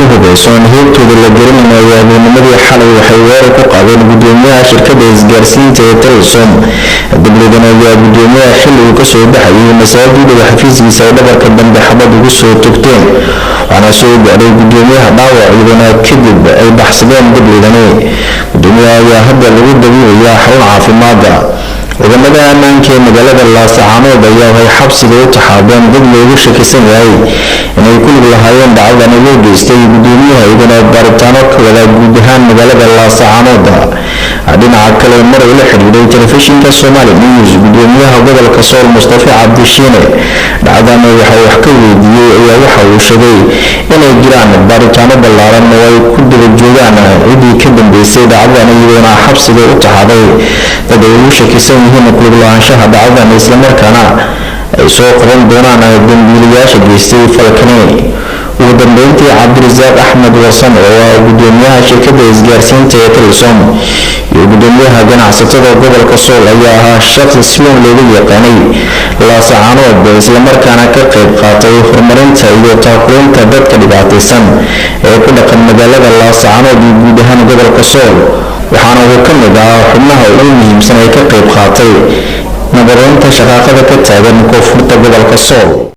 Hubeysoon heebtooda la garanayn ayaa habeennimadii xalay waxay weerar ku qaadeen gudoomiyaha shirkadda isgaarsiinta ee Telesom. Dablidan ayaa gudoomiyaha xilli uu kasoo baxayay masaajida xafiiskiisa ay dhabarka dambe xabad ugu soo togteen, waxaana soo gaadhay gudoomiyaha dhaawac, iyadana kadib ay baxsadeen dablidani. Gudoomiyaha ayaa hadda lagu dabiibayaa xarun caafimaada. Ciidamada ammaanka ee magaalada Laasacaanood ayaa waxay xabsiga u taxaabeen dad loogu shakisan yahay inay ku lug lahaayeen dhacdani loo geystay gudoomiyaha, iyagana baaritaano ka wada guud ahaan magaalada Laasacaanood. Dhinaca kale, mar uu la xidhiidhay telefishinka Somali News gudoomiyaha gobolka Sool Mustafa Cabdishiine dhacdan waxa wax ka weydiiyey, ayaa waxa uu sheegay inay jiraan baaritaano ballaaran oo ay ku daba joogaan ciddii ka dambeysay dhacdadan, iyagoona xabsiga u taxaabay dad ay ugu shakisan yihiin kulug lahaanshaha dhacdadan, islamarkaana ay soo qaban doonaan dambiilayaasha geystay falkani. Ugu dambeyntii, Cabdirasaaq Axmed Wasan oo ah gudoomiyaha shirkadda isgaarsiinta ee Telesom iyo gudoomiyaha ganacsatada gobolka Sool ayaa ahaa shaqsi si weyn loogu yaqaanay Laasacaanood, islamarkaana ka qayb qaatay horumarinta iyo taakulinta dadka dhibaataysan ee ku dhaqan magaalada Laasacaanood iyo guud ahaan gobolka Sool, waxaana uu ka mid ahaa xubnaha ugu muhiimsan ee ka qayb qaatay nabadeynta shaqaaqada ka taagan koonfurta gobolka Sool.